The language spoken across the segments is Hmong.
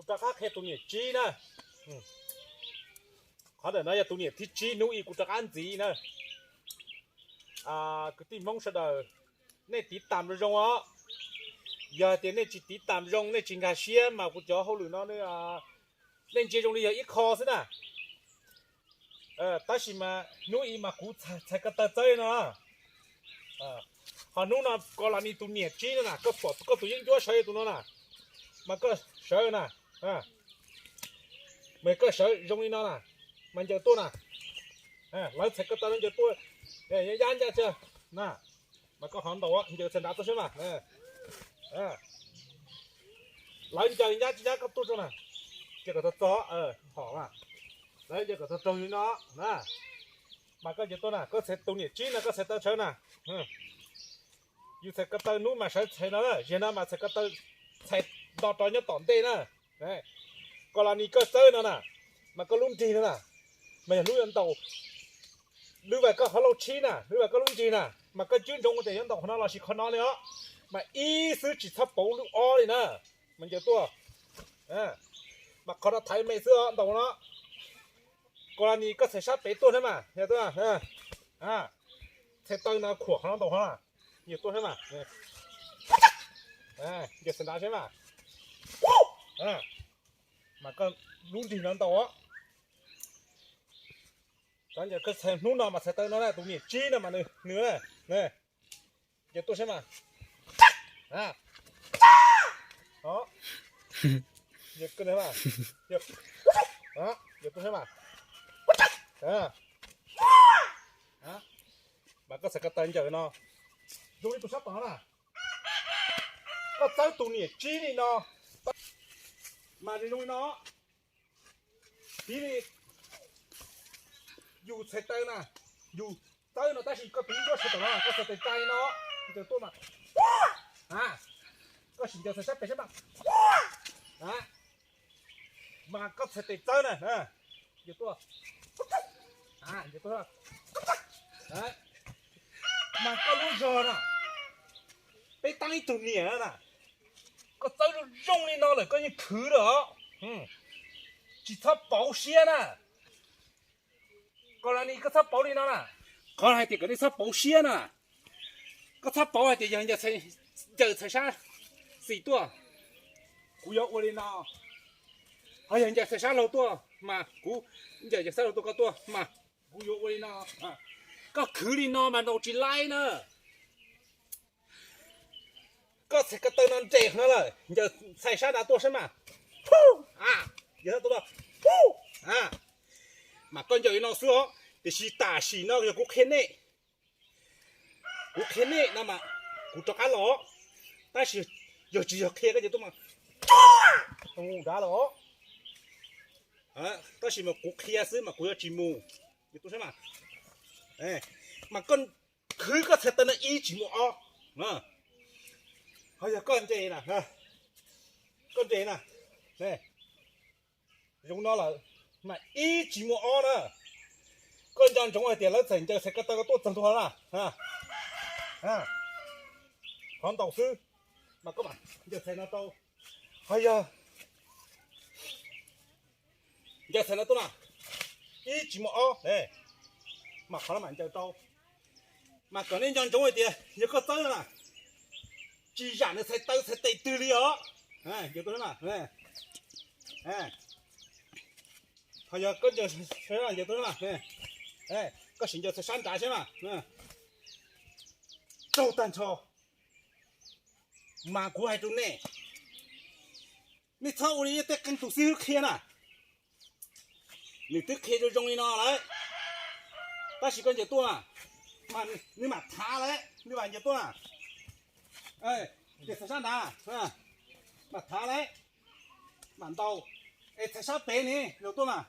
Kuv rov qab qhia tus niam tsib na. Qhov ntawm no yog tus niam thib tsib, hnub i kuv rov qab ntxiv na. Kwv tij Hmoob sawv daws, nej tiv tam zoo zoo os. Yog hais tias nej tsis tiv tam zoo, nej tsis nkag siab mas kuv cov hauj lwm no nej ntsia zoo li yog ib qho xwb na. Tab sis mas hnub i mas kuv txhais ko taw txawb no. Ho hnub no koj los ni tus niam tsib no na, koj pom koj tus yeeb ncuab sawv tus no na, mas koj sawv na, mas koj sawv zoo li no na, mas ncaws tuaj na. Lawv txhais ko taw no ncaws tuaj, yab ncaj tiag na, mas koj hov ntaus ncaws txhais nrad tuaj seb mas. Lawv ncaws nyab nyab koj tuaj tso na, ces kom txog txog hom na, lawv ncaws kom txog txog li no na, mas koj ncaws tuaj na, koj txhais tus niam tsib no koj txhais taw sawv na. Yus txhais ko taw hnub mas sawv txhais no, ziag no mas txhais ko taw txhais nto rau nyob tom ntej na. Koj los ni koj txawb no na, mas koj lub nrig no na, mas yog hnub yuav ntaus, lub vas koj qhov lauj tshib na, lub vas koj lub nrig na, mas koj cwb ntsoov tias yuav ntaus qhov no los sis qhov no li os, mas ib xwb tsis txhob pauv lub ob li na, mas ncaws tuaj. Mas qhov no thaiv me xwb os, ntaus no. Koj los ni koj txhais sab pem tuaj thiab mas, txhais taw no khuam qhov no ntaus qhov no, ncaws tuaj thiab mas, ncaws txhais nrad thiab mas, mas koj lub nrig no ntaus. Cov ncaws koj txhais hnub no mas txhais taw no na, tus niam tsib no mas nws, nws, ncaws tuaj seb mas. Ncaws tuaj seb mas. Mas koj txhais ko taw ncaws no zoo li tus sab tom no na. Koj txawb tus niam tsib li no, mas zoo li no. Tiv li, yus txhais taw na, yus txawb no tab sis koj tus yeeb ncuab sawv tom no, koj txhais tes tsa li no, ncaws tuaj mas, koj sim ncaws txhais sab pem sab mas, mas koj txhais tes txawb na, ncaws tuaj, ncaws tuaj, mas koj lub zog na, peb tab ib tug niam na, koj txawb zoo zoo li no lawm koj yeej khwv lawm os. Tsis txhob pauv siab na. Koj los ni koj txhob pauv li no na. Qhov hais tias kom nej txhob pauv siab na. Koj txhob pauv hais tias yog ncaws txhais sab xis tuaj, kuv yuav ua li no. Ho yog ncaws txhais sab laug tuaj mas kuv, ncaws txhais sab laug tuaj koj tuaj mas kuv yuav ua li no. Koj khwv li no mas ntaus tsis laib na. Koj txhais ko taw no nres no lawm, ncaws txhais sab nrad tuaj saib mas. Yog tuaj, mas koj ncaws li no xwb os, tiam sis tam sim no yog kuv qhia nej, kuv qhia nej no mas kuv rov qab los, tab sis yog tsis yog qhia koj ncaws tuaj mas nrav los. Tab sis mas kuv qhia xwb mas kuv yuav tsis mus. Tuaj saib mas, mas koj khwv koj txhais taw no ib tsis muaj ob. Ho yog koj nres na, koj nres na, zoo no lawm, mas ib tsis muaj ob na. Koj nco ntsoov hais tias lawv txawm ncaws txhais ko taw koj tuaj txog ntua na, qhov ntaus xwb, mas koj mam ncaws txhais no rau. Ho yog ncaws txhais no tuaj na, ib tsis muaj ob, mas qhov no mam ncaws rau. Mas kom nej nco ntsoov hais tias yog koj txawb no na, tsis zam nws txhais taw txhais tes twg li os. Ncaws tuaj, ho yog koj ncaws, ncaws tuaj, koj sim ncaws txhais sab nrad saib mas, raug tag nrho. Mas kuv hais rau nej, nej txhob ua li tej qee tus xib hwb qhia na. Nws twb qhia zoo zoo li no lawm, tab sis koj ncaws tuaj, nws mam thav lawm, nws mam ncaws tuaj na. Ces txhais sab nrad, mam thav lawm, mam ntaus. Es txhais sab pem ne, ncaws tuaj mas,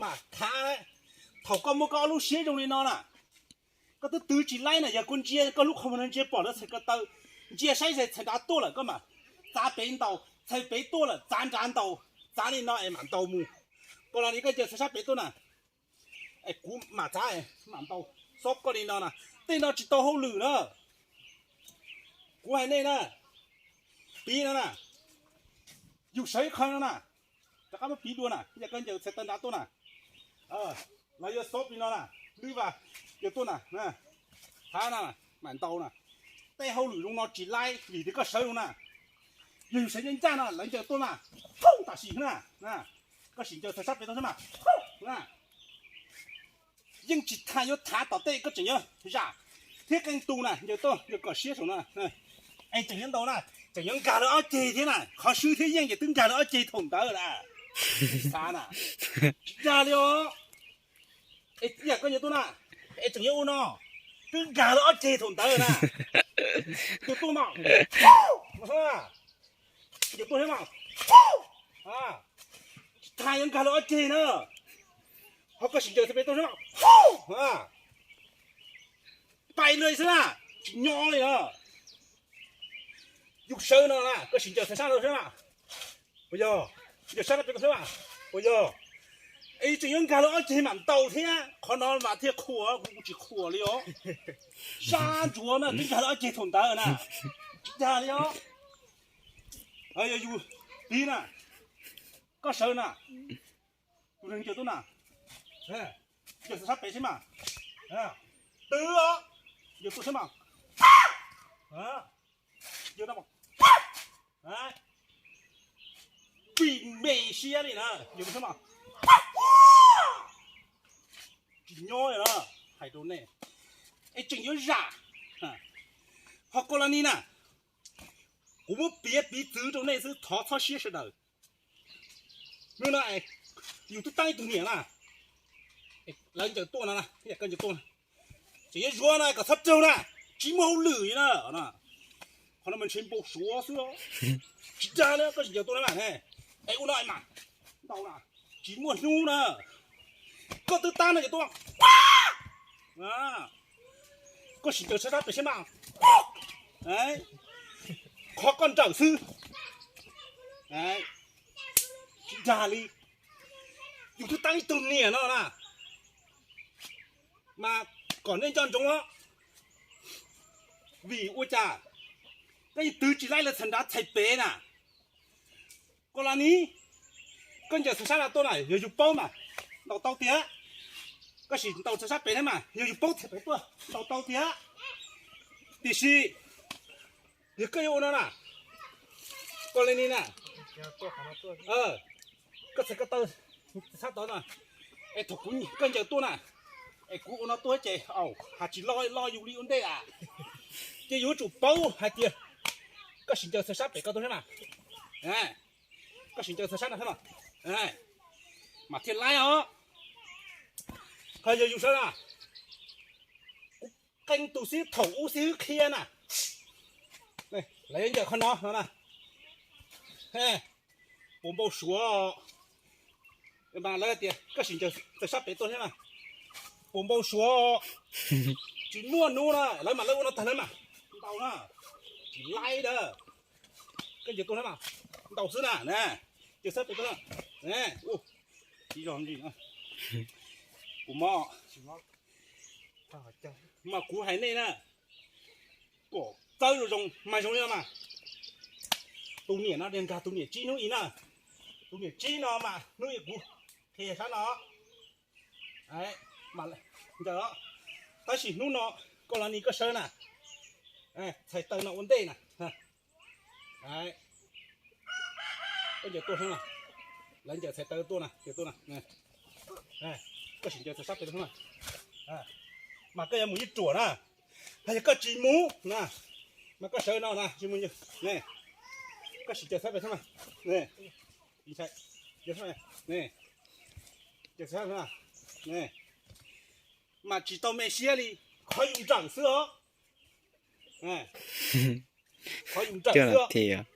mam thav lawm. Thaum koj muaj koj ob lub siab zoo li no na, koj twb twv tsis laib na, yog koj ntsia koj lub qhov muag no ntsia pom lawv txhais ko taw, ntsia saib ze txhais nrad tuaj lawm koj mam txav pem ntaus, txhais pem tuaj lawm txav nrad ntaus, txav li no es mam ntaus mus. Koj los li koj ncaws txhais sab pem tuaj na, es kuv mam txav mam ntaus. Xob koj li no na, tej no tsis tau hauj lwm na. Kuv hais nej na, piv no na, Yus sawv ib qho no na, rov qab muab piv dua na, yam koj ncaws txhais taw nrad tuaj na, los yuav xob plig no na, lwb vas, yog tuaj na, thab na, mam ntaus na. Tej hauj lwm zoo no tsis laib vim tias koj sawv zoo na. Yog yus sawv ncaj ncaj no lawv ncaws tuaj mas, tam sim na, koj sim ncaws txhais sab pem tuaj xwb mas, na. Yeej tsis tha yuav thav tom tej, koj tseem yuav zam thiab qee tus na, ncaws tuaj ncaws kom siab saum no. Es tseem yuav ntaus na, tseem yuav nkag lawv ob ceg thiab na, qhov swb thiab yeej ces twb nkag lawv ob ceg thaum ntawd na. Xav na, tsis dag li os. Es yam koj ncaws tuaj na, es tseem yuav ua no, twb nkag lawv ob ceg thaum ntawd na. Ncaws tuaj mas, ncaws tuaj thiab mas, tsis tha yuav nkag lawv ob ceg na. Ho koj sim ncaws txhais pem tuaj xwb mas, pais lawm xwb na, tsis nyob li na. Yus sawv no na, koj sim ncaws txhais sab no xwb mas, puas yog? Ncaws sab no pem tuaj xwb mas, puas yog? Es tseem yuav nkag lawv ob ceg mam ntaus thiab, qhov no mas thiaj qhuas, kuv tsis qhuas li os. Sab ntsuav na, twb nkag lawv ob ceg thaum ntawd na, tsis dag li os. Yog yus tiv na, koj sawv na, tus neeg ncaws tuaj na, ncaws sab pem seb mas, twb os, ncaws tuaj seb mas, vim me siab li na, ncaws tuaj seb mas, tsis nyob li na, hais rau nej, es tseem yuav zam. Ho koj los ni na, kuv muab piav piv txwv rau nej xwb, thov txhob siab sawv daws. Hnub no yus twb tab ib tug niam na, lawv ncaws tuaj no, koj ncaws tuaj, tseem yuav zuav na kom txhob raug na, tsis muaj hauj lwm li na. Qhov no mas ntshe npau suav xwb, tsis dag li, koj tsis ncaws tuaj na mas, es ua no mas, ntau na, tsis muaj hnub na, koj twb tab no ncaws tuaj, koj sim ncaws sab sab pem seb mas, qhov koj nrawm xwb, tsis dag li. Yus twb tab ib tug niam no na, mas kom nej nco ntsoov os, vim ua cas koj yeej twv tsis laib lawv txhais nrad txhais pem na. Koj los ni, koj ncaws txhais sab no tuaj na, yog yus paub mas ntaus tau tiag. Koj sim ntaus txhais sab pem thiab mas yog yus paub txhais pem tuaj ntaus tau tiag. Tiam sis yog koj yuav ua no na, koj li ni na, koj txhais ko taw sab tod no, es thaum kuv, koj ncaws tuaj na, es kuv ua no tuaj ces, au, has tsis lo, lo yus li ua ntej a. Ces yus yuav tsum paub hais tias koj sim ncaws txhais sab pem ko tuaj thiab mas, koj sim ncaws txhais sab no thiab mas, mas thiaj laib os. Ho yog yus sawv na, kuv qee tus xib hwb thaum ub xib hwb qhia na, lawv yuav ncaws qhov no no na, puas npau suav. Mas lawv tias koj sim ncaws txhais sab pem tuaj thiab mas, puas npau suav. Tsis muaj hnub na, lawv mas lawv ua no tag lawv mas ntaus na, tsis laib na. Koj ncaws tuaj thiab mas, ntaus xwb na, ncaws sab pem tuaj na. Kuv mob, mas kuv hais nej na, kom txawb zoo zoo mas zoo li no mas. Tus niam no nkag tus niam tsib hnub ib na, tus niam tsib no mas hnub ib kuv qhia sab no, mas ncaws os. Tab sis hnub no koj los ni koj sawv na, txhais taw no ua ntej na. Koj ncaws tuaj xwb na, lawv ncaws txhais taw tuaj na, ncaws tuaj na. Koj sim ncaws txhais sab pem tuaj xwb na, mas koj yuav mus yeej ruam na. Hos yog koj tsis mus na, mas koj sawv no na, tsis mus, koj sim ncaws txhais pem xwb na, ncaws txhais, mas tsis tau me siab li, qhov yus nrawm xwb os. Qhov yus nrawm xwb os.